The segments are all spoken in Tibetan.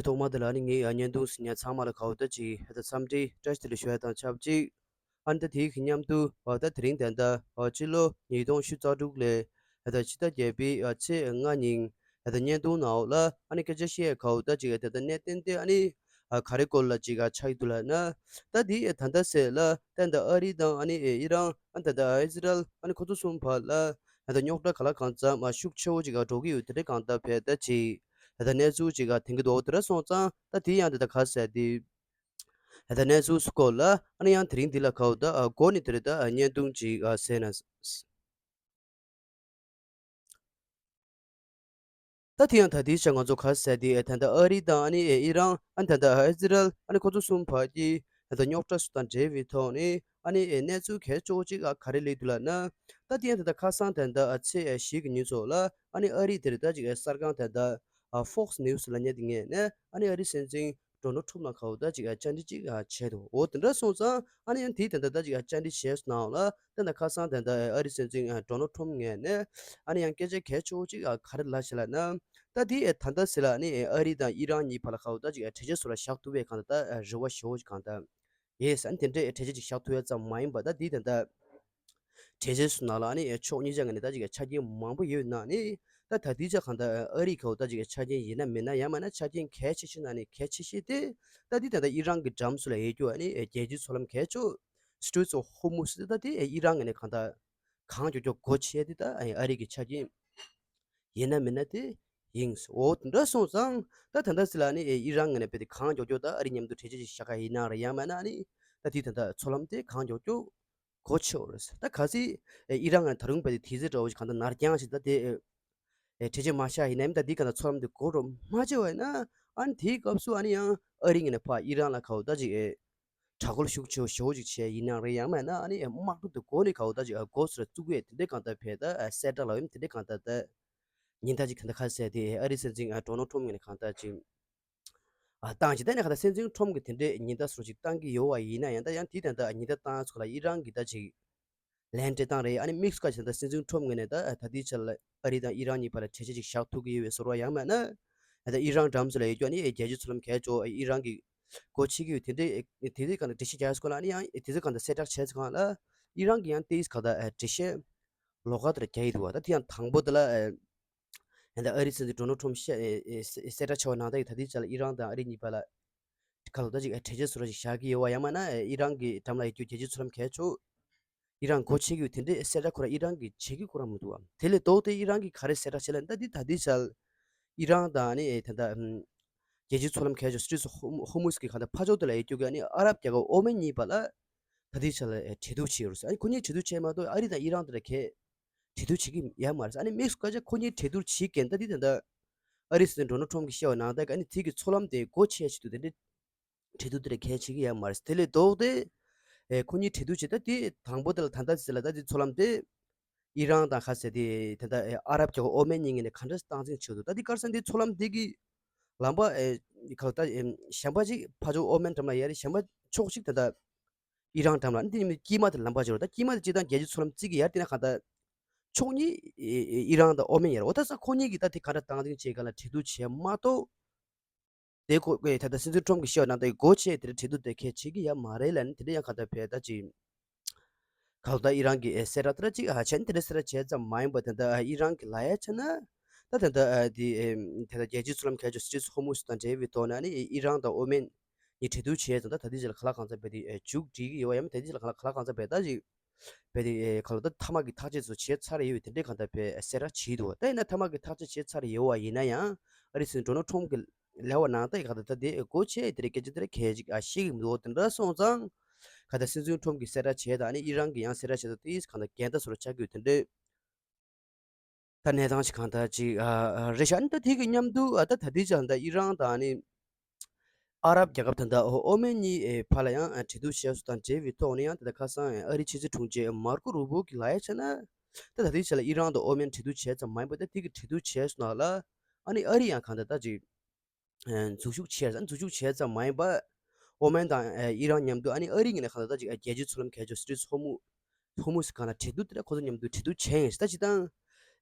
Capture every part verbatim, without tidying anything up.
ཐོག་མ་དེ་ལ་ནི་ངས་བརྙན་ཐུང་གཟིགས་མཁན་ཚང་མ་ལ་གའུ་ད་ཅིག་ད་འཚམས་འདྲི་བཀྲ་ཤིས་བདེ་ལེགས་ཞུ་ཡ་དང་ཆབས་ཅིག་ཨ་ནི་ད་དེའི་གི་མཉམ་དུ་ཨ་ད་དེ་རིང་ད་ལྟ་ཨ་ཕྱི་ལོ་ཉིས་སྟོང་ཉི་ཤུ་རྩ་དྲུག་ལོའི་ད་ལྟ་ཕྱི་ཟླ་བརྒྱད་པའི་ཨ་ཚེས་ལྔ་ཉིན་ད་ལྟ་བརྙན་ཐུང་ནང་ལ་ཨ་ནི་སྐད་ཆ་བཤད་ཡ་གའུ་ད་ཅིག་ད་ལྟ་གནད་དོན་དེ་ཨ་ནི་ཨ་ག་རེ་སྐོར་ལ་ཅིག་ཨ་ཆགས་ཀྱི་འདུག་ལབ་ན། ད་དེ་ད་ལྟ་ཟེར་ལ་ད་ལྟ་ཨ་རི་དང་ཨ་ནི་ཨི་རན་ཨ་ད་ལྟ་ཨི་སི་རལ་ཨ་ནི་ཁོ་ཚོ་གསུམ་བར་ལ་ད་ལྟ་རྙོག་དྲ་ག་ལ་གང་འཚམ་ཨ་ཤུགས་ཆེ་བོ་ཅིག་ཨ་འགྲོ་གི་ཡོད། དེ་འདྲ་གང་ལྟར་བས་ད་ཅིག་ད་ལྟ་གནས་ཚུལ་ཅིག་ཨ་ཐོན་གྱི་འདུག་དེ་འདྲ་སོང་ཙང་ད་དེ་ཡང་ད་ལྟ་ག་ཟེར་དེ། ད་ལྟ་གནས་ཚུལ་སྐོར་ལ་ཨ་ནི་ཡང་དེ་རིང་འདི་ལ་གའུ་ད་ཨ་འགོ་ནས་དེ་རེད། ད་ཨ་བརྙན་ཐུང་ཅིག་ཨ་གཟིགས་ན། ད་དེ་ཡང་ད་དེའི་ཆ་ང་ཚོ་ག་ཟེར་དེ་ད་ལྟ་ཨ་རི་དང་ཨ་ནི་ཨི་རན་ཨ་ནི་ད་ལྟ་ཨི་སི་རལ་ཨ་ནི་ཁོ་ཚོ་གསུམ་བར་གྱི་ད་ལྟ་རྙོག་དྲ་སུ་དང་འབྲེལ་བའི་ཐོག་ནས་ཨ་ནི་གནས་ཚུལ་གལ་ཆེ་བོ་ཅིག་ཨ་ག་རེ་སླེབས་འདུག་ལབ་ན། ད་དེ་ཡང་ད་ལྟ་ཁ་སང་ད་ལྟ་ཨ་ཚེས་བཞི་གི་ཉིན་ཚོ་ལ་ཨ་ནི་ཨ་རི་དེ་རེད། ད་ཅིག་གསར་ཁང་ད་ལྟ་ཨ་Fox News་ལབ་མཁན་དེ་ངོས་ནས་ཨ་ནི་ཨ་རི་སྲིད་འཛིན་ཌོ་ནལ་ཊམ་ལ་གའུ་ད་ཅིག་ཨ་བཅར་འདྲི་ཅིག་ཨ་བྱས་འདུག་འོ་དེ་འདྲ་སོང་ཙང་ཨ་ནི་ཡང་དེའི་ད་ལྟ་ད་ཅིག་ཨ་བཅར་འདྲི་བྱས་སོང་ནའང་ལ་ད་ལྟ་ཁ་སང་ད་ལྟ་ཨ་རི་སྲིད་འཛིན་ཨ་ཌོ་ནལ་ཊམ་ངོས་ནས་ཨ་ནི་ཡང་སྐད་ཆ་གལ་ཆེ་བོ་ཅིག་ཨ་ག་རེ་ལབ་བྱས་ལབ་ན། ད་དེ་ཨ་ད་ལྟ་ཟེར་ལ་ཨ་ནི་ཨ་རི་དང་ཨི་རན་གཉིས་བར་ལ་གའུ་ད་ཅིག་ཨ་གྲོས་ཆོད་བཟོ་འདྲ་བཞག་ཐུབ་པའི་གང་ལྟར་ད་རེ་བ་ཞེ་བོ་ཅིག་གང་ལྟར་ཡེས་ཨ་ནི་དེ་འདྲའི་གྲོས་ཆོད་ཅིག་བཞག་ཐུབ་ཡ་ཙམ་མ་ཡིན་པ་ད་དེ་ད་ལྟ་གྲོས་ཆོད་སོང་ནའང་ལ་ཨ་ནི་ཕྱོགས་གཉིས་ཆ་ངོས་ནས་ད་ཅིག་ཆ་རྐྱེན་མང་པོ་ཡོད་ནའང་ནི་ད་ད་ལྟའི་ཆ་གང་ལྟར་ཨ་རི་གའུ་ད་ཅིག་ཆ་རྐྱེན་ཡིན་ན་མིན་ན་ཡང་མིན་ན་ཆ་རྐྱེན་གལ་ཆེ་ཤོས་ནང་ནས་གལ་ཆེ་ཤོས་དེ་ད་དེ་ད་ལྟ་ཨི་རན་གྱི་འགྲམ་སུ་ལ་ཡོད་རྒྱུ་ཨ་ནི་རྒྱལ་སྤྱིའི་མཚོ་ལམ་གལ་ཆེ་Straits of Hormuz་དེ་ད་དེ་ཨི་རན་ངོས་ནས་གང་ལྟར་གང་མགྱོགས་མགྱོགས་སྒོ་ཕྱེ་དེ་ད་ཨ་རི་གི་ཆ་རྐྱེན་ཡིན་ན་མིན་ན་དེ་ཡིན། འོ་དེ་འདྲ་སོང་ཙང་ད་ད་ལྟ་ཟེར་ལ་ཨ་ནི་ཨི་རན་ངོས་ནས་དཔེ་དེ་གང་མགྱོགས་མགྱོགས་ད་ཨ་རི་མཉམ་དུ་གྲོས་ཆོད་ཅིག་བཞག་ག་ཡིན་ན་རེད། ཡང་མིན་ན་ཨ་ནི་ད་དེ་ད་ལྟ་མཚོ་ལམ་དེ་གང་མགྱོགས་མགྱོགས་སྒོ་ཕྱེ་འོ་རེད། ད་གལ་སྲིད་ཨི་རན་ངོས་ནས་ད་རུང་དཔེ་དེ་དུས་ཚོད་འདྲ་བོ་ཞིག་གང་ལྟར་ནར་འགྱངས་ཤིག་ད་དེ་གྲོས་ཆོད་མ་བཞག་ཡིན་ན་ཡང་ད་དེ་གང་ལྟར་མཚོ་ལམ་དེ་སྒོ་རུ་མ་ཕྱེ་བ་ཡིན་ན་ཨ་ནི་དེའི་སྐབས་སུ་ཨ་ནི་ཡང་ཨ་རི་ངོས་ནས་ཕར་ཨི་རན་ལ་གའུ་ད་ཅིག་དྲག་རྒོལ་ཤུགས་ཆེ་བོ་ཞེ་བོ་ཅིག་བྱས་ཡིན་ན་རེད། ཡང་མིན་ན་ཨ་ནི་དམག་འཁྲུག་དེ་འགོ་ནས་གའུ་ད་ཅིག་འགོ་ཚུགས་ལ་བཙུགས་ཡས་དེ་འདྲའི་གང་ལྟར་བས་ད་གསལ་བསྒྲགས་ལ་འོས་དེ་འདྲའི་གང་ལྟར་ད་ཉིན་ལྟར་ཅིག་གང་ལྟར་ཁ་གསལ་དེ་ཨ་རི་སྲིད་འཛིན་ཌོ་ནལ་ཊམ་ངོས་ནས་གང་ལྟར་ཅིག་ཨ་བཏང་ཅིག་ད་ནས་གང་ལྟར་སྲིད་འཛིན་ཊམ་གྱིས་དེ་འདྲའི་ཉིན་ལྟར་སོ་ཅིག་བཏང་གི་ཡོད་པ་ཡིན་ན་ཡང་ད་ཡང་དེ་ད་ལྟ་ཉིན་ལྟར་བཏང་ཚོ་ལ་ཨི་རན་གྱིས་ད་ཅིག་ལན་སྤྲད་སྟངས་རེད། ཨ་ནི་དམིགས་སུ་བཀར་བྱས་ད་སྲིད་འཛིན་ཊམ་ངོས་ནས་ད་ད་ལྟའི་ཆར་ལ་ཨ་རི་དང་ཨི་རན་གཉིས་བར་ལ་གྲོས་ཆོད་ཅིག་བཞག་ཐུབ་ཀྱི་ཡོད་པའི་བཟོ་འདྲ་ཡང་མིན་ན། ད་ཨི་རན་འགྲམ་སུ་ལ་ཡོད་རྒྱུ་ཨ་ནི་རྒྱལ་སྤྱིའི་མཚོ་ལམ་གས་ཅོ་ཨི་རན་གྱི་སྒོ་ཕྱེ་གི་ཡོད། དེ་འདྲའི་དེ་འདྲའི་གང་ལ་འགྲེལ་བཤད་རྒྱག་སྐོར་ལ་ཨ་ནི་ཡང་དེ་ཚོ་གང་ལ་གསལ་བསྒྲགས་བྱས་ཚེ་གང་ལ་ཨི་རན་གྱི་ཡང་ཏེས་ག་ད་འགྲེལ་བཤད་ལོགས་ཀ་དེར་རྒྱག་ཡི་འདུག་བ། ད་དེ་ཡང་དང་པོ་དེ་ལ་ཡང་ད་ཨ་རི་སྲིད་འཛིན་ཌོ་ནལ་ཊམ་གསལ་བསྒྲགས་བྱས་པ་ནང་ལྟར་ད་ལྟའི་ཆར་ལ་ཨི་རན་དང་ཨ་རི་གཉིས་བར་ལ་ག་ལ་ད་ཅིག་གྲོས་ཆོད་བཟོ་འདྲ་ཞིག་བཞག་གི་ཡོད་པ་ཡང་མིན་ན་ཨི་རན་གྱི་འགྲམ་ལ་ཡོད་རྒྱུ་རྒྱལ་སྤྱིའི་མཚོ་ལམ་གས་ཅོ་ཨི་རན་སྒོ་ཕྱེ་གི་ཡོད་དེ་འདྲའི་གསལ་བསྒྲགས་ཁོ་རང་ཨི་རན་གྱིས་བྱེད་ཀྱི་ཁོ་རང་མི་འདུག་བ། དེ་ལས་ལྡོག་སྟེ་ཨི་རན་གྱིས་ག་རེ་གསལ་བསྒྲགས་བྱས་ལབ་ན་ད་འདི་ད་འདི་ཆར་ཨི་རན་དང་ནི་ད་ལྟ་རྒྱལ་སྤྱིའི་མཚོ་ལམ་གས་ཅོ་Straits of Hormuz་གི་ག་ད་ཕར་ཕྱོགས་དེ་ལ་ཡོད་རྒྱུ་གི་ཨ་ནི་ཨ་རབ་རྒྱལ་ཁབ་ཨོ་མན་གཉིས་བར་ལ་ད་འདི་ཆར་ལ་གྲོས་བསྡུར་བྱས་ཡོད་རེད། ཨ་ནི་ཁོ་གཉིས་གྲོས་བསྡུར་བྱས་མ་གཏོགས་ཨ་རི་དང་ཨི་རན་དེ་ལ་གས་གྲོས་བསྡུར་བྱེད་ཀྱི་ཡོད་མ་རེད། ཨ་ནི་དམིགས་སུ་བཀར་ཆ་ཁོ་གཉིས་གྲོས་བསྡུར་བྱེད་མཁན་ད་འདི་ད་ལྟ་ཨ་རི་སྲིད་འཛིན་ཌོ་ནལ་ཊམ་གྱིས་བཤད་པ་ནང་ལྟར་ཨ་ནི་དེ་གི་མཚོ་ལམ་དེ་སྒོ་ཕྱེ་བྱེད་དུ་དེ་འདྲའི་གྲོས་བསྡུར་དེ་གས་བྱེད་ཀྱི་ཡོད་མ་རེད། དེ་ལས་ལྡོག་སྟེ་ཨེ་ཁོ་གཉིས་གྲོས་བསྡུར་བྱེད་ད་དེ་དང་པོ་དེ་ལ་ད་ལྟ་ཟེར་ལ་ད་དེ་མཚོ་ལམ་དེ་ཨི་རན་དང་ཁ་ཟེར་དེ་ད་ལྟ་ཨེ་ཨ་རབ་རྒྱལ་ཁབ་ཨོ་མན་གཉིས་ངོས་ནས་ག་འདྲ་སྟངས་འཛིན་བྱེད་འདུག་ད་དེ་ག་རེ་ཟེར་ན་དེ་མཚོ་ལམ་དེ་གི་ལམ་པ་ཨེ་ག་ལ་ད་ཨེ་གཞན་པ་ཅིག་ཕར་ཕྱོགས་ཨོ་མན་འགྲམ་ལ་ཡར་རེད། གཞན་པ་ཕྱོགས་ཅིག་ད་ལྟ་ཨི་རན་འགྲམ་ལ་འདི་ནི་དཀྱིལ་མ་དེ་ལམ་པ་ཅིག་རེད། ད་དཀྱིལ་མ་དེ་སྤྱིར་བཏང་རྒྱལ་སྤྱིའི་མཚོ་ལམ་བརྩི་གི་ཡར་དེ་ན་ག་ད་ཕྱོགས་གཉིས་ཨི་རན་དང་ཨོ་མན་ཡར་འོ་ད་ས་ཁོ་གཉིས་ཀྱིས་ད་དེ་ག་འདྲ་སྟངས་འཛིན་བྱེད་ག་ལ་གྲོས་བསྡུར་བྱས་མ་གཏོགས། དེ་ཁོ་ཨེ་ད་ལྟ་སྲིད་འཛིན་ཊམ་གྱིས་བཤད་པ་ནང་ལྟར་སྒོ་ཕྱེ་དེ་འདྲ་གྲོས་བསྡུར་དེ་གས་བྱེད་ཀྱི་ཡོད་མ་རེད་ལབ་ནས་དེ་འདྲ་ཡང་ག་ད་བས་ད་ཅིག་ག་ལ་ད་ཨི་རན་གྱི་ཨེ་གསལ་བསྒྲགས་དེ་འདྲ་ཅིག་ཨ་བྱས་ནས་དེ་འདྲ་གསལ་བསྒྲགས་བྱས་ཙམ་མ་ཡིན་པར་དེ་འདྲ་ཨི་རན་གྱི་ལབ་ཡ་བྱས་ན་ད་དེ་འདྲ་ཨ་དེ་ཨེ་དེ་འདྲ་རྒྱལ་སྤྱིའི་མཚོ་ལམ་གས་ཅོ་Straits of Hormuz་དང་འབྲེལ་བའི་ཐོག་ནས་ནི་ཨི་རན་དང་ཨོ་མན་གཉིས་གྲོས་བསྡུར་བྱས་ཙང་ད་ད་ལྟའི་ཆར་ལ་ག་ལ་གང་འཚམ་བས་དེ་ཨེ་མཇུག་སྒྲིལ་གྱི་ཡོད་པ་ཡང་མིན་ད་ལྟའི་ཆར་ལ་ག་ལ་ག་ལ་གང་འཚམ་བས་ད་ཅིག་བས་དེ་ཨེ་ག་ལ་ད་མཐའ་མ་གི་ཐག་གཅོད་ཚོ་བྱས་ཚར་ཡོད་པའི་དེ་འདྲའི་གང་ལྟར་བས་གསལ་བསྒྲགས་བྱས་འདུག་ད་ཡིན་ན་མཐའ་མ་གི་ཐག་གཅོད་བྱས་ཚར་ཡོད་པ་ཡིན་ན་ཡང་ཨ་རི་སྲིད་འཛིན་ཌོ་ནལ་ཊམ་གྱི་ལབ་པ་ནང་ལྟར་གང་ལྟར་ད་དེ་སྒོ་ཕྱེ་དེ་རེད་སྐད་ཆ་དེ་རེད་གལ་ཆེ་ཨ་ཤེས་ཀྱི་མི་འདུག་དེ་འདྲ་སོང་ཙང་གང་ལྟར་སྲིད་འཛིན་ཊམ་གྱིས་གསལ་བསྒྲགས་བྱས་དང་ཨ་ནི་ཨི་རན་གྱིས་ཡང་གསལ་བསྒྲགས་བྱས་ཙང་དེ་གང་ལྟར་འགལ་ཟླ་བཟོ་འདྲ་ཆགས་ཀྱི་ཡོད་དེ་འདྲའི་ད་གནས་སྟངས་ཤིག་གང་ལྟར་ཅིག་ཨ་རེད་ཤག་ཨ་ནི་ད་དེ་གི་མཉམ་དུ་ཨ་ད་ད་དེ་ཅང་ད་ཨི་རན་དང་ཨ་ནི། ཨ་རབ་རྒྱལ་ཁབ་དང་ད་ཨོ་མན་གཉིས་ཨེ་བར་ལ་ཡང་ཨེ་གྲོས་བསྡུར་བྱས་སོང་དང་འབྲེལ་བའི་ཐོག་ནས་ཡང་དེ་ད་ཁ་སང་ཨེ་ཨ་རིའི་ཕྱི་སྲིད་དྲུང་ཆེ་མར་ཀོ་རུ་བྷོ་གིས་ལབ་ཡ་བྱས་ན། ད་ད་ལྟའི་ཆ་ལ་ཨི་རན་དང་ཨོ་མན་གྲོས་བསྡུར་བྱས་ཙམ་མ་ཡིན་པར་ད་དེ་གི་གྲོས་བསྡུར་བྱས་སོང་ན་ལ་ཨ་ནི་ཨ་རི་ཡང་གང་ལྟར་ད་ཅིག་ཨེ་འཛུལ་ཞུགས་བྱས་ཨ་ནི་འཛུལ་ཞུགས་བྱས་ཙམ་མ་ཡིན་པར་ཨོ་མན་དང་ཨེ་ཨི་རན་མཉམ་དུ་ཨ་ནི་ཨ་རི་ངོས་ནས་གང་ལྟར་ད་ཅིག་ཨེ་རྒྱལ་སྤྱིའི་མཚོ་ལམ་གས་ཅོ་སི་ཊྲེཊ་ཧོར་མུ་ཧོར་མུ་ཟི་གང་ལ་གྲོས་བསྡུར་དེ་འདྲ་ཁོ་ཚོ་མཉམ་དུ་གྲོས་བསྡུར་བྱས་ཡིན་ཞེས་ད་ཅི་དང་།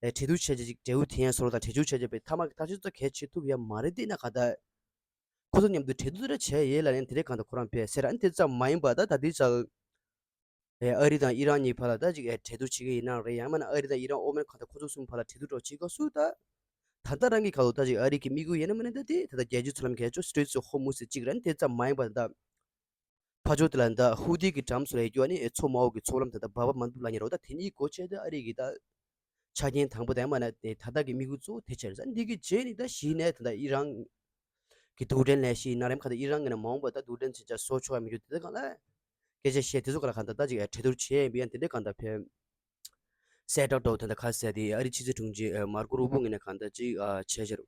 ཨེ་གྲོས་བསྡུར་བྱས་རྗེས་ཅིག་འབྲས་བུ་ཐོན་ཡ་བཟོ་འདྲ་དང་གྲོས་ཆོད་བྱས་རྗེས་པའི་མཐའ་མ་གི་ཐག་གཅོད་ཚོ་གལ་ཆེ་ཐུབ་ཡ་མ་རེད་དེ་ན་གང་ལྟར། ཁོ་ཚོ་མཉམ་དུ་གྲོས་བསྡུར་རེ་བྱས་ཡས་ལ་ནི་དེ་རེད། གང་ལྟར་ཁོ་རང་ཕེབས་ཟེར་ཨ་ནི་དེ་ཙམ་མ་ཡིན་པ་ད་ད་ལྟའི་ཆར་ཨ་རི་དང་ཨི་རན་གཉིས་བར་ལ་ད་ཅིག་གྲོས་བསྡུར་བྱེད་ཀྱི་ཡིན་ན་རེད། ཡང་མིན་ན་ཨ་རི་དང་ཨི་རན་ཨོ་མན་གང་ལྟར་ཁོ་ཚོ་གསུམ་བར་ལ་གྲོས་བསྡུར་འགྲོ་བྱེད་དགོས་སུ་ད། ད་ལྟ་རང་གི་ཁ་ལོ་ད་ཅིག་ཨ་རི་གི་དམིགས་ཡུལ་ཡིན་ན་མིན་ན་ད་དེ་ད་ལྟ་རྒྱལ་སྤྱིའི་མཚོ་ལམ་གལ་ཆེ་Straits of Hormuz ཟེར་ཅིག་རེད། ཨ་ནི་དེ་ཙམ་མ་ཡིན་པ་ད། ཕར་ཕྱོགས་དེ་ལ་ད་ཧུ་ཏི་གི་འགྲམ་སུ་ལ་ཡོད་རྒྱུ་ཨ་ནི་མཚོ་དམའ་བོ་གི་མཚོ་ལམ་དེ་ད་འབབ་པ་མ་འདུག་ལབ་མཁན་རེད། ད་དེ་གཉིས་སྒོ་ཕྱེ་ད་ཨ་རི་གི་ད་ཆ་རྐྱེན་དང་པོ་དེ་མ་ན་དེ་ད་ལྟ་གི་དམིགས་ཡུལ་གཙོ་བོ་དེ་ཆགས་རེད། ད་འདི་གི་རྗེས་ནི་ད་གཞི་ནས་ད་ལྟ་ཨི་རན་གི་རྡུལ་ཕྲན་ལས་གཞི་ཡིན་ན་རེམ་གང་ལྟར་ཨི་རན་གི་ནས་མ་འོངས་པ་ད་རྡུལ་ཕྲན་ཆེ་ཆ་བཟོ་ཆོག་ཡ་མི་འདུག་དེ་ད་གང་ལ་སྐད་ཆ་བཤད་དེ་ཚོ་ག་ལ་གང་ལྟར་ད་ཅིག་གྲོས་བསྡུར་བྱས་ཡིན་པ་ཡང་དེ་འདྲའི་གང་ལྟར་ཕེབས་གསལ་བསྒྲགས་འགྲོ་དེ་འདྲ་ག་ཟེར་དེ་ཨ་རི་ཕྱི་སྲིད་དྲུང་ཆེ་མར་ཀོ་རུ་བྷོ་ངོས་ནས་གང་ལྟར་ཅིག་བྱས་ཤར།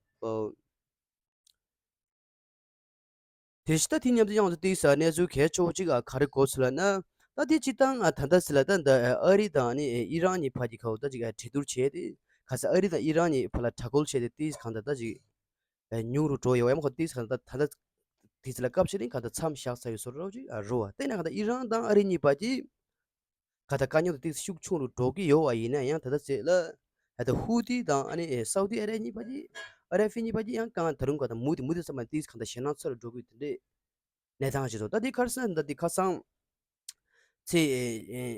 དེ་བཞིན་ད་དེ་མཉམ་དུ་ཡང་དུ་ཏིག་ས་གནས་ཚུལ་གལ་ཆེ་བོ་གཅིག་ག་རེ་གོ་ཚུལ་ལ་ན། ད་དེ་སྤྱི་བཏང་ད་ལྟ་སི་ལ་ད་ད་ཨ་རི་དང་ནི་ཨི་རན་གཉིས་བར་གྱི་ཁ་བོ་ད་ཅིག་གྲོས་བསྡུར་བྱས་ཏེ་ག་ས་ཨ་རི་དང་ཨི་རན་གཉིས་བར་ལ་དྲག་རྒོལ་བྱས་ཏེ་ཏིག་གང་ད་ད་ཅིག་ཉུང་རུ་འགྲོ་ཡོད་ཡ་མ་གོ་ཏིག་གང་ད་ད་ད་ཏིག་སི་ལ་སྐབས་ཤིག་རིང་གང་ད་མཚམས་བཞག་ཚར་ཡོད་བཟོ་འདྲ་ཅིག་རོ་བ་ཏེ་ན་གང་ད་ཨི་རན་དང་ཨ་རི་གཉིས་བར་གྱི་ག་ད་དཀའ་རྙོག་དེ་ཏིག་ཤུགས་ཆུང་རུ་འགྲོ་གི་ཡོད་པ་ཡིན་ན་ཡང་ད་ལྟ་ཚེ་ལ་ད་ལྟ་ཧུ་ཏི་དང་ཨ་ནི་སའུ་ཏི་ཨ་རེ་གཉིས་བར་གྱི་ཨ་རེ་ཕི་གཉིས་བར་གྱི་ཡང་གང་ད་རུང་ག་ད་མུ་དེ་མུ་དེ་ཙམ་མ་ཏིག་གང་ད་ཞེད་སྣང་ཚ་རུ་འགྲོ་གི་དེ་འདྲའི་གནས་སྟངས་ཤིག་སོང་། ད་དེ་ཁར་སང་ད་དེ་ཁ་སང་ཚེ་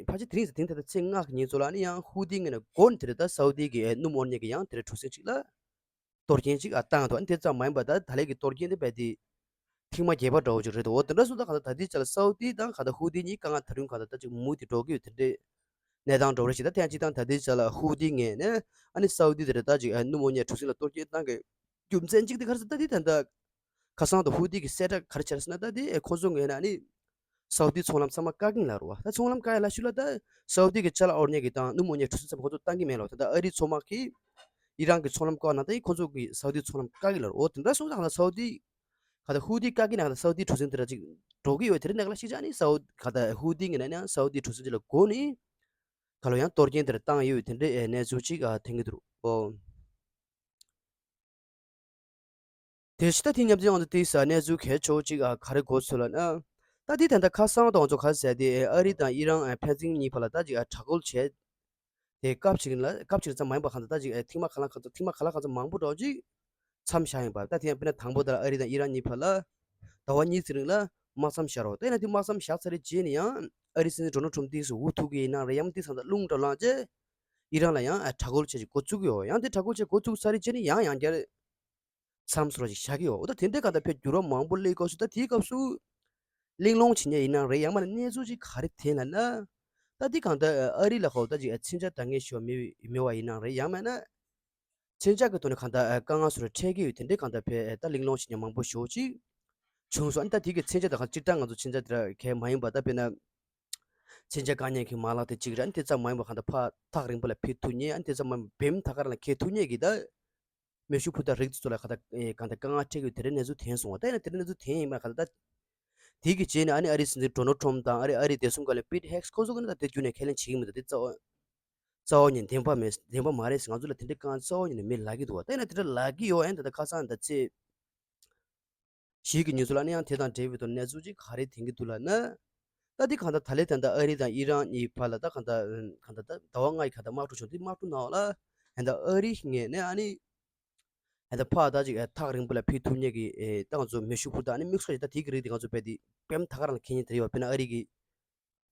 ཕལ་ཆེར་དེ་རིང་ཟེར་དེ་ད་ལྟ་ཚེ་ལྔ་གི་ཉིན་ཚོ་ལ་ཨ་ནི་ཡང་ཧུ་ཏི་ངོས་ནས་མགོ་ནས་དེ་རེད་ད་སའུ་ཏི་གི་སྣུམ་དབོར་མཁན་གྱི་ཡང་དེ་རེད་གྲུ་གཟིངས་གཅིག་ལ། གཏོར་སྐྱོན་ཅིག་ཨ་བཏང་འདུག་ཨ་ནི་དེ་ཙམ་མ་ཡིན་པ་ད་ད་ལན་གྱི་གཏོར་སྐྱོན་དེ་རྦད་དེ་ཐེངས་མ་བརྒྱད་པ་འདྲ་བོ་ཅིག་རེད་འདུག་འོ་དེ་འདྲ་སོང་ཙང་གང་ལྟར་ད་ལྟའི་ཆ་ལ་སའུ་ཏི་དང་གང་ལྟར་ཧུ་ཏི་གཉིས་དཀའ་ངལ་ད་རུང་གང་ལྟར་ད་ཅིག་མུ་དེ་འགྲོ་གི་ཡོད་དེ་འདྲའི་གནས་སྟངས་འགྲོ་རེད་ཞེས་ད་ཐེངས་གཅིག་དང་ད་ལྟའི་ཆ་ལ་ཧུ་ཏི་ངོས་ནས་ཨ་ནི་སའུ་ཏི་དེ་རེད་ད་ཅིག་ཨ་སྣུམ་དབོར་མཁན་གྲུ་གཟིངས་ལ་གཏོར་སྐྱོན་བཏང་གི་རྒྱུ་མཚན་གཅིག་དེ་ག་རེ་ཟེར་ད་དེ་ད་ལྟ་ཁ་སང་དུ་ཧུ་ཏི་གི་གསལ་བསྒྲགས་ག་རེ་བྱས་ཟེར་ན་ད་དེ་ཁོ་ཚོ་ངོས་ནས་ཨ་ནི་སའུ་ཏི་ཚོང་ལམ་ཚང་མ་བཀག་གིན་ལ་རུ་བ་ད་ཚོང་ལམ་བཀག་ཡ་ལ་ཤུ་ལ་ད་སའུ་ཏི་གི་ཅ་ལག་དབོར་མཁན་གྱི་དང་སྣུམ་དབོར་མཁན་གྲུ་གཟིངས་ཚང་མ་ཁོ་ཚོ་བཏང་གི་མེད་ལ་ད་ལྟ་ཨ་རི་ཚོང་དམག་གིས་ཨི་རན་གྱི་ཚོང་ལམ་བཀག་ན་ད་ཁོ་ཚོ་གི་སའུ་ཏི་ཚོང་ལམ་བཀག་གི་ལ་རུ་འོ་དེ་འདྲ་སོང་ཙང་ད་སའུ་ཏི་ག་ད་ཧུ་ཏི་བཀག་གི་ན་ག་ད་སའུ་ཏི་གྲུ་གཟིངས་དེ་ར་ཅིག་འགྲོ་གི་ཡོད་དེ་རིང་ནས་ག་ལ་ཤི་ཆ་ནི་སའུ་ག་ད་ཧུ་ཏི་གི་ན་ནི་སའུ་ཏི་གྲུ་གཟིངས་ཅིག་ལ་སྒོ་ནི་ག་ལོ་ཡང་གཏོར་སྐྱོན་དེ་ར་བཏང་ཡོད་དེ་འདྲའི་གནས་ཚུལ་ཅིག་ཐོན་གི་འདུག་ཨོ། དེ་ཕྱི་ད་དེ་མཉམ་དུ་ཡང་དུ་དེ་ས་གནས་ཚུལ་གལ་ཆེ་བོ་གཅིག་ཨ་ག་རེ་གོ་ཚུལ་ལ་ན། ད་དེ་ད་ལྟ་ཁ་སང་དང་ཚོ་ག་ཟེར་དེ་ཨ་རི་དང་ཨི་རན་ཕན་ཚུན་གཉིས་བར་ལ་ད་ཅིག་ཨ་དྲག་རྒོལ་བྱས། དེ་སྐབས་ཅིག་ལ་སྐབས་ཅིག་ཙམ་མ་ཡིན་པ་གང་ལྟར་ད་ཅིག་ཨ་ཐེངས་མ་ག་ལ་གང་ལྟར་ཐེངས་མ་ག་ལ་གང་ལྟར་མང་པོ་འགྲོ་ཅིག་མཚམས་བཞག་ཡིན་པ་ད་དེ་ཡང་དཔེར་ན་དང་པོ་ད་ལ་ཨ་རི་དང་ཨི་རན་གཉིས་བར་ལ་ཟླ་བ་གཉིས་ཙམ་རིང་ལ་དམག་མཚམས་བཞག་རོགས་དེ་ན་དེ་དམག་མཚམས་བཞག་ཚར་རེ་རྗེས་ནས་ཡང་ཨ་རི་སྲིད་འཛིན་ཌོ་ནལ་ཊམ་ཏིག་སུ་འུ་ཐུག་གི་ཡིན་ན་རེ་ཡང་ཏིག་ས་ད་རླུང་འགྲོ་ལངས་རྗེས། ཨི་རན་ལ་ཡང་ཨ་དྲག་རྒོལ་བྱས་ཀྱི་འགོ་བཙུགས་ཀྱི་ཡོད། ཡང་དེ་དྲག་རྒོལ་བྱས་འགོ་བཙུགས་ཚར་རེ་རྗེས་ནས་ཡང་ཡང་བསྐྱར་མཚམས་སུ་རོ་ཞིག་བཞག་གི་ཡོད། འོ་ད་དེ་འདྲའི་གང་ལྟར་ཕེ་འགྱུར་བ་མང་པོ་སླེབས་སྐབས་སུ་ད་དེའི་སྐབས་སུ་གླེང་སློང་བྱེད་མཁན་ཡིན་ན་རེད། ཡང་མིན་ན་གནས་ཚུལ་ཅིག་ག་རེ་ཐོན་ལ་ན། ད་དེ་གང་ལྟར་ཨ་རི་ལ་ཧོ་ད་ཅིག་མཚོན་ཆ་འདང་ངེས་ཤོར་མེད་མེད་པ་ཡིན་ན་རེད། ཡང་མིན་ན་མཚོན་ཆ་གི་ཐོག་ནས་གང་ལྟར་དཀའ་ངལ་སོ་རེ་འཕྲད་ཀྱི་ཡོད། དེ་འདྲའི་གང་ལྟར་ཕེ་ད་གླེང་སློང་བྱེད་མཁན་མང་པོ་ཞེ་པོ་ཅིག་བྱུང་སོང་། ཨ་ནི་ད་དེ་གི་མཚོན་ཆ་དང་གང་སྤྱིར་བཏང་ང་ཚོ་མཚོན་ཆ་དེ་ར་གལ་མ་ཡིན་པ་ད་དཔེར་ན། མཚོན་ཆ་བཀག་ཉར་གྱི་མ་ལག་དེ་གཅིག་རེད། ཨ་ནི་དེ་ཙམ་མ་ཡིན་པ་གང་ལྟར་ཕར་ཐག་རིང་པོ་ལ་ཕེབས་ཐུབ་མཁན། ཨ་ནི་དེ་ཙམ་མ་ཡིན་པ་བེམ་ཐག་ཁར་ལ་འཁེལ་ཐུབ་མཁན་གྱི་ད་མེ་ཤུགས་འཕུར་མདའ་རིགས་དེ་ཚོ་ལ་གང་ལྟར་ཨེ་གང་ལྟར་དཀའ་ངལ་འཕྲད་ཀྱི་ཡོད་དེ་འདྲའི་གནས་ཚུལ་ཐོན་སོང་བ། ད་ཡིན་ན་དེ་འདྲའི་གནས་ཚུལ་ཐོན་ཡིན་མ་གང་ལྟར་ད་དེ་གི་རྗེས་ནས་ཨ་ནི་ཨ་རིའི་སྲིད་འཛིན་ཌོ་ནལ་ཊམ་དང་ཨ་རི་ཨ་རིའི་བདེ་སྲུང་བཀའ་བློན་པིཊ་ཧེག་སི་ཁོ་ཚོ་གི་ནི་ད་དེ་རྒྱུན་ནས་ཁས་ལེན་བྱེད་ཀྱི་མི་འདུག་དེ་རྩ་བ་རྩ་བ་ཉིད་བདེན་པ་མེད་བདེན་པ་མ་རེད་ཟེར། ང་ཚོ་ལ་དེ་འདྲའི་དཀའ་ངལ་རྩ་བ་ཉིད་ནས་མེད་ལབ་ཀྱི་འདུག་བ། ད་ཡིན་ན་དེ་འདྲ་ལབ་ཀྱི་ཡོད། ཨ་ནི་ད་ལྟ་ཁ་སང་ད་ཚེས་བཞི་གི་ཉིན་ཚོ་ལ་ནི་ཡང་དེ་དང་འབྲེལ་བའི་ཐོག་གནས་ཚུལ་ཅིག་ག་རེ་ཐོན་གྱི་འདུག་ལབ་ན། ད་དེ་གང་ལྟར་ད་ལན་ད་ལྟ་ཨ་རི་དང་ཨི་རན་གཉིས་བར་ལ་ད་གང་ལྟར་གང་ལྟར་ད་ཟླ་བ་ལྔ་ཡི་གང་ལྟར་དམག་འཁྲུག་བྱུང་དུས་དམག་འཁྲུག་ནང་ལ་ད་ལྟ་ཨ་རི་ངོས་ནས་ཨ་ནི་ད་ལྟ་ཕར་ད་ཅིག་ཐག་རིང་པོ་ལ་ཕེབས་ཐུབ་མཁན་གྱི་ད་ང་ཚོ་མེ་ཤུགས་འཕུར་མདའ་ཨ་ནི་དམིགས་བསལ་ཞིག་ད་དེ་གི་རིགས་དེ་ང་ཚོ་རྦད་དེ་བེམ་ཐག་ཁར་ལ་འཁེལ་མཁན་དེ་རེད་བ། དཔེར་ན་ཨ་རི་གི་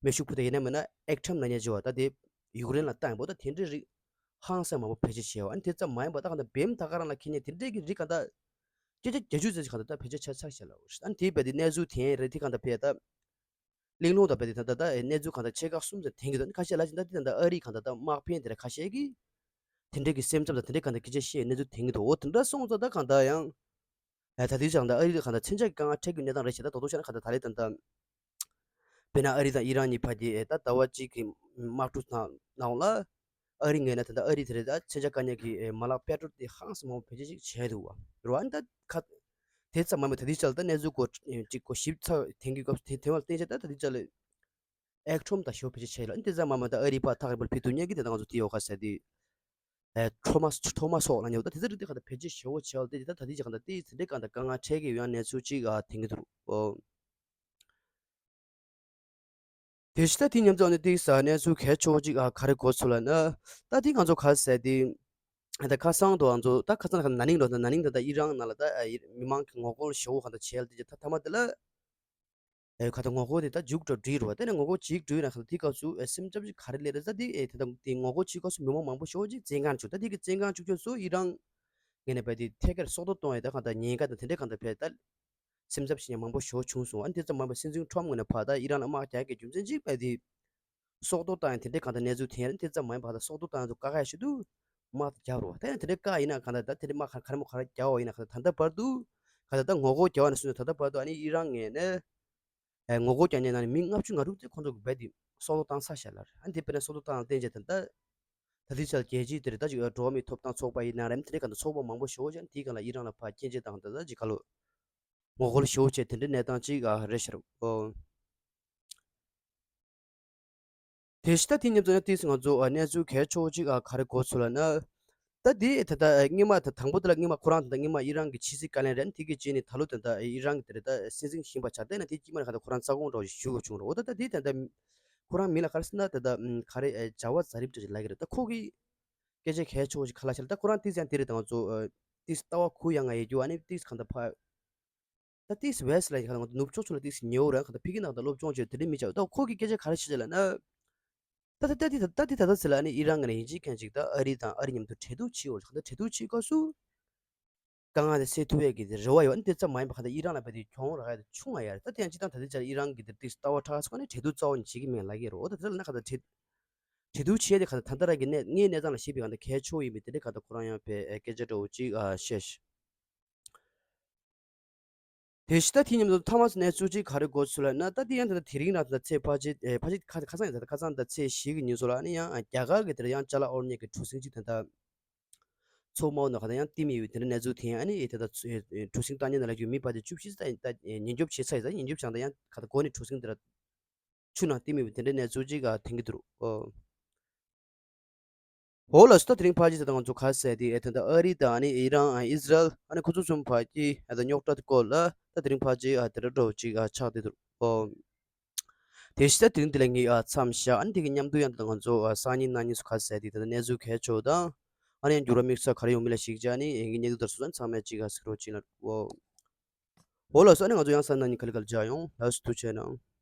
མེ་ཤུགས་འཕུར་མདའ་ཡིན་ན་མིན་ན་ཨེག་ཊམ་ལབ་མཁན་ཅིག་ཡོད་བ། ད་དེ་ཡུཀ་རེན་ལ་བཏང་ཡིན་པ། ད་དེ་འདྲའི་རིགས་ཧང་སང་མང་པོ་བེད་སྤྱོད་བྱས་བ། ཨ་ནི་དེ་ཙམ་མ་ཡིན་པ་ད་གང་ལྟར་བེམ་ཐག་ཁར་ལ་འཁེལ་མཁན་དེ་འདྲའི་གི་རིགས་གང་ལྟར་སྐད་ཆ་བརྒྱད་ཅུ་ཙམ་ཞིག་གང་ལྟར་ད་བེད་སྤྱོད་བྱས་ཚར་ཤག་ལབ་པ་རེད། ཨ་ནི་དེ་རྦད་དེ་གནས་ཚུལ་དེ་རེད། དེ་གང་ལྟར་བེད་ད་གླེང་སློང་དང་རྦད་དེ་ད་ད་ད་གནས་ཚུལ་གང་ལྟར་ཆེ་ཁག་གསུམ་ཙམ་ཐོན་གྱི་འདུག་ཨ་ནི་ཁ་ཤས་ལ་ཅིག་ད་དེ་ད་ད་ཨ་རི་གང་ལྟར་ད་དམག་དཔོན་དེ་འདྲ་ཁ་ཤས་ཀྱིས་དེ་འདྲའི་གི་སེམས་འཚབ་དང་དེ་འདྲའི་གང་ལྟར་སྐད་ཆ་བཤད་གནས་ཚུལ་ཐོན་གྱི་འདུག་འོ་དེ་འདྲ་སོང་ཙང་ད་གང་ལྟར་ཡང་ད་དེ་ཅང་ད་ཨ་རི་གང་ལྟར་མཚོན་ཆ་གི་དཀའ་ངལ་འཕྲད་རྒྱུ་གནས་སྟངས་རེད་ཤག་ད་དོ་དོ་ཤ་ན་གང་ལྟར་ད་ལན་ད་ད། དཔེར་ན་ཨ་རི་དང་ཨི་རན་གཉིས་བར་གྱི་ད་ཟླ་བ་གཅིག་གི་དམག་འཁྲུག་ནང་ནང་ལ་ཨ་རི་ངོས་ནས་ད་ལྟ་ཨ་རི་དེ་རེད་ད་མཚོན་ཆ་བཀག་ཉར་གྱི་མ་ལག་པེ་ཊོལ་དེ་ཧང་སང་མང་པོ་བེད་སྤྱོད་ཅིག་བྱས་འདུག་བ་རེད་བ། ཨ་ནི་ད་ཁ་དེ་ཙམ་མ་མ་ད་དེ་ཅག་ལ་ད་གནས་ཚུལ་གོ་ཅིག་གོ་ཞིབ་ཚགས་ཐེངས་ཀྱི་སྐབས་དེ་དེ་བ་བསྟན་ཆ་ད་ད་དེ་ཅག་ལ་ཨེག་ཁྲོམ་དང་ཞོ་བེད་སྤྱོད་བྱས་ལ་ཨ་ནི་དེ་ཙམ་མ་མ་ད་ཨ་རི་པ་ཐག་རིང་པོར་ཕེབས་ཐུབ་མཁན་གྱི་དེ་ད་ང་ཚོ་དེ་ཡོད་ཁ་ཟེར་དེ་ཁྲོ་མ་ཁྲོ་མ་སོགས་ལ་ཉོ་ད་དེ་ཚོ་རིགས་དེ་ག་ད་བེད་སྤྱོད་ཞེ་བོ་བྱས་ལ་དེ་ད་ད་དེ་ཅག་ག་ད་དེ་ཚོ་འདྲའི་ག་ད་དཀའ་ངལ་འཕྲད་ཀྱི་ཡོད་ཡང་གནས་ཚུལ་ཅིག་ཐེངས་ཀྱི་འདུག་ཨོ། དེ་བཞིན་ད་དེ་མཉམ་དུ་ཨ་ནི་ཏིག་ས་གནས་ཚུལ་གལ་ཆེ་བོ་གཅིག་ཨ་ག་རེ་གོ་ཚུལ་ལ་ན། ད་དེ་ང་ཚོ་ག་ཟེར་དེ་ ད་ཁ་སང་དུ་ང་ཚོ་ད་ཁ་སང་ན་ནིང་རོ་ན་ནིང་ད་ད་ཨི་རན་ནང་ལ་ད་མི་མང་གི་ངོ་རྒོལ་ཞེ་པོ་གང་ད་བྱས་ལ་དེ་ད་ཐ་མ་དེ་ལ། ཨེ་ག་ད་ངོ་རྒོལ་དེ་ད་མཇུག་སྒྲིལ་རོ། དེ་ནས་ངོ་རྒོལ་མཇུག་སྒྲིལ་ན་ག་ད་དེ་སྐབས་སུ་ཨེ་སེམས་འཚབ་ཅིག་ག་རེ་སླེབས་རེད། ད་དེ་ཨེ་ད་ད་དེ་ངོ་རྒོལ་བྱེད་སྐབས་སུ་མི་མང་མང་པོ་ཞེ་པོ་ཅིག་བཙོན་ཁང་བཅུག་ད་དེ་གི་བཙོན་ཁང་བཅུག་རྒྱུ་སུ་ཨི་རན་ངས་ནས་བས་དེ་ཐད་ཀར་སྲོག་ཐོག་གཏོང་ཡས་ད་གང་ད་ཉེན་ཁ་དང་དེ་འདྲས་གང་ད་བས་ད་སེམས་འཚབ་བྱེད་མཁན་མང་པོ་ཞེ་པོ་བྱུང་སོང་། ཨ་ནི་དེ་ཙམ་མ་ཡིན་པར་སྲིད་འཛིན་ཁྲོམ་ངོས་ནས་ཕར་ད་ཨི་རན་ལ་དམག་རྒྱག་གི་རྒྱུ་མཚན་གཅིག་བས་དེ་སྲོག་ཐོག་བཏང་ཡས་དེ་འདྲས་གང་ད་གནས་ཚུལ་ཐོན་ཡས་དེ་ཙམ་མ་ཡིན་པར་ད་སྲོག་ཐོག་བཏང་ཡས་ཚོ་དཀའ་ཁག་ཞིག་འདུག་དམག་དེ་རྒྱག་རོགས། ད་ཡང་དེ་འདྲའི་བཀའ་ཡིན་ན་གང་ལྟར་ད་དེ་འདྲའི་དམག་ག་རེ་མོ་ག་རེ་རྒྱག་འོ་ཡིན་ན་གང་ལྟར་ད་ལྟ་བར་དུ་གང་ལྟར་ད་ངོ་རྒོལ་རྒྱག་འོ་ན་སུ་ནས་ད་ལྟ་བར་དུ་ཨ་ནི་ཨི་རན་ངོས་ནས་ཨེ་ངོ་རྒོལ་རྒྱག་མཁན་ནང་ནས་མི་ལྔ་བཅུ་ང་དྲུག་ཙམ་ཁོང་ཚོ་གི་རྦད་དེ་སྲོག་ཐོག་བཏང་ཚར་ཤག་ལ། ཨ་ནི་དེ་དཔེར་ན་སྲོག་ཐོག་བཏང་ལ་བརྟེན་བྱས་ད་ལྟ་ད་ལྟའི་ཆར་རྒྱལ་སྤྱིའི་དེར་ད་ཅིག་འགྲོ་བ་མིའི་ཐོབ་ཐང་ཚོགས་པ་ཡིན་ན་རེད། དེ་འདྲའི་གང་ལྟར་ཚོགས་པ་མང་པོ་ཞེ་པོ་ཅིག་དེའི་སྒང་ལ་ཨི་རན་ལ་ཕར་སྐྱོན་བརྗོད་དང་ད་ལྟ་ཅིག་ག་ལོ་ངོ་རྒོལ་ཞེ་པོ་བྱས་དེ་འདྲའི་གནས་སྟངས་ཅིག་ཨ་རེད་ཤག་རོ། ཨོ། དེ་བཞིན་ད་དེ་མཉམ་དུ་ཡང་ཏིས་ང་ཚོ་ཨ་གནས་ཚུལ་གལ་ཆེ་བོ་གཅིག་ཨ་ག་རེ་གོ་ཚུལ་ལ་ན། ད་དེ་ད་ལྟ་སྔོན་མ་ད་དང་པོ་དེ་ལ་སྔོན་མ་ཁོ་རང་ད་ལྟ་སྔོན་མ་ཨི་རན་གྱི་ཕྱི་སྲིད་བཀའ་བློན་རེད། དེ་གི་རྗེས་ནས་ད་ལོ་ད་ལྟ་ཨི་རན་གྱི་དེ་རེད་ད་སྲིད་འཛིན་ཞིག་ཡིན་པ་ཆགས། དེ་ན་དེ་དཀྱིལ་མ་ནས་ག་ད་ཁོ་རང་རྩ་དགོངས་འདྲ་བོ་ཞིག་ཞུ་དགོས་བྱུང་རོ། འོ་ད་ད་དེ་ད་ལྟ་ཁོ་རང་མིང་ལ་ག་རེ་ཟེར་ན་ད་ལྟ་ག་རེ་ཇ་ཝ་ཛ་རིབ་འདྲ་ཞིག་ལབ་ཀྱི་རེད། ད་ཁོ་གི་སྐད་ཆ་གལ་ཆེ་བོ་ཞིག་ག་ལ་ཆ་ལ་ད་ཁོ་རང་ཏིས་ཡང་དེ་རེད། ད་ང་ཚོ་ཏིས་ལྟ་བ་གུ་ཡངས་ཡོད་རྒྱུ་ཨ་ནི་ཏིས་གང་ད་ཕ། ད་ཏིས་ཝེ་སི་ལ་ཡིན་ཁ་ལ་ང་ཚོ་ནུབ་ཕྱོགས་ཚོ་ལ་ཏིས་ཉེ་བོ་རང་ཁ་ད་ཕི་གི་ནང་ད་སློབ་སྦྱོང་བྱས་དེ་འདྲ་མི་བྱ་བ། ད་ཁོ་གི་སྐད་ཆ་ག་རེ་བཤད་ལ་ན། ད་ད་ད་ཏི་ད་ད་ཏི་ད་ད་ཟེར་ལ་ཨ་ནི་ཨི་རན་ང་ནས་ཡིན་གཅིག་མཁན་གཅིག་ད་ཨ་རི་དང་ཨ་རི་མཉམ་དུ་འབྲེལ་གཏུག་བྱེད་འོ་ཁ་ད་འབྲེལ་གཏུག་བྱེད་སྐབས་སུ། དཀའ་ངལ་དེ་སེལ་ཐུབ་ཡས་ཀྱི་དེ་རེ་བ་ཡོད། ཨ་ནི་དེ་ཙམ་མ་ཡིན་པ་ཁ་ད་ཨི་རན་ལ་བས་དེ་གྱོང་རག་ཡས་དེ་ཆུང་ང་ཡ་རེད། ད་དེ་ཡང་སྤྱི་བཏང་ད་ལྟའི་ཆར་ཨི་རན་གྱི་དེ་ཏིས་ལྟ་བ་ཁྲག་སོང་ཨ་ནི་འབྲེལ་གཏུག་རྩ་བ་ནས་བྱེད་ཀྱི་མེད་ལབ་ཀྱི་རེད། འོ་ད་དེ་ལ་ན་ཁ་ད་འབྲེལ་འབྲེལ་གཏུག་བྱེད་ཡས་དེ་ཁ་ད་ད་ལྟ་ར་གི་གནས་ངའི་གནས་སྟངས་ལ་བཤད་པའི་གང་ད་གལ་ཆེ་བོ་ཡིན་པའི་དེ་འདྲའི་གང་ད་ཁོ་རང་ཡང་བས་སྐད་ཆ་འདྲ་བོ་ཅིག་ཨ་བཤད་ཤག་དེ་བཞིན་ད་དེ་མཉམ་དུ་ཐ་མ་གནས་ཚུལ་གཅིག་ག་རེ་གོ་ཚུལ་ལ་ན། ད་དེ་ཡང་ད་ལྟ་དེ་རིང་རང་ད་ལྟ་ཚེས་ཕལ་ཆེར་ཨེ་ཕལ་ཆེར་ཁ་ཁ་སང་ཡང་ད་ལྟ་ཁ་སང་ད་ཚེས་བཞི་གི་ཉིན་སོ་ལ་ཨ་ནི་ཡང་རྒྱ་གར་གྱི་དེར་ཡང་ཅ་ལག་དབོར་མཁན་གྱི་གྲུ་གཟིངས་གཅིག་ད་ལྟ་མཚོ་དམའ་བོ་ནང་ག་ད་ཡང་གཏིབས་ཡོད་པའི་དེ་འདྲ་གནས་ཚུལ་དེ་ཡང་ཨ་ནི་ཨེ་ད་ལྟ་ཚུ་ཨེ་གྲུ་གཟིངས་བཏང་མཁན་ནང་ལ་རྒྱུ་མི་ཕལ་ཆེར་བཅུ་བཞི་ཙམ་ད་ཉེན་སྐྱོབ་བྱས་ཚར་ཡིན་ཙང་ཉེན་སྐྱོབ་བྱས་ཙང་ད་ཡང་ག་ད་འགོ་ནས་གྲུ་གཟིངས་དེ་འདྲ་ཆུ་ནང་གཏིབས་ཡོད་པའི་དེ་འདྲ་གནས་ཚུལ་གཅིག་ག་ཐོན་གྱི་འདུག་ཨོ། འོ་ལགས་སོ། ད་དེ་རིང་ཕལ་ཆེར་ད་ང་ཚོ་ག་རེ་ཟེར་དེ་ཨེ་ད་ལྟ་ཨ་རི་དང་ཨ་ནི་ཨི་རན་ཨ་ཨི་ཟི་རལ་ཨ་ནི་ཁོ་ཚོ་གསུམ་བར་གྱི་ཨེ་ད་རྙོག་དྲ་དེ་སྐོར་ལ་ད་དེ་རིང་ཕལ་ཆེར་ཨ་དེ་འདྲ་འདྲ་བོ་ཅིག་ཨ་ཆགས་བསྡད་འདུག་ཨོ། དེ་བཞིན་ད་དེ་རིང་འདི་ལ་ངས་ཨ་མཚམས་བཞག་ཨ་ནི་དེ་གི་མཉམ་དུ་ཡང་ད་ང་ཚོ་ཨ་སང་ཉིན་གནངས་ཉིན་སུ་ག་རེ་ཟེར་དེ་ད་ལྟ་གནས་ཚུལ་གལ་ཆེ་བོ་དང་ཨ་ནི་ཡང་འགྱུར་བ་དམིགས་བསལ་ག་རེ་ཡོང་མིན་ལ་གཞིགས་བྱས་ཨ་ནི་ངའི་གནས་ཚུལ་དེ་ཚོ་ཚང་མས་ཅིག་ཨ་གཟིགས་རོགས་བྱེད་ལ། ཨོ། འོ་ལགས་སོ། ཨ་ནི་ང་ཚོ་ཡང་སང་གནངས་ཉིན་ག་ལེ་ག་ལེ་མཇལ་ཡོང་། ལགས་སོ། ཐུགས་རྗེ་གནང་།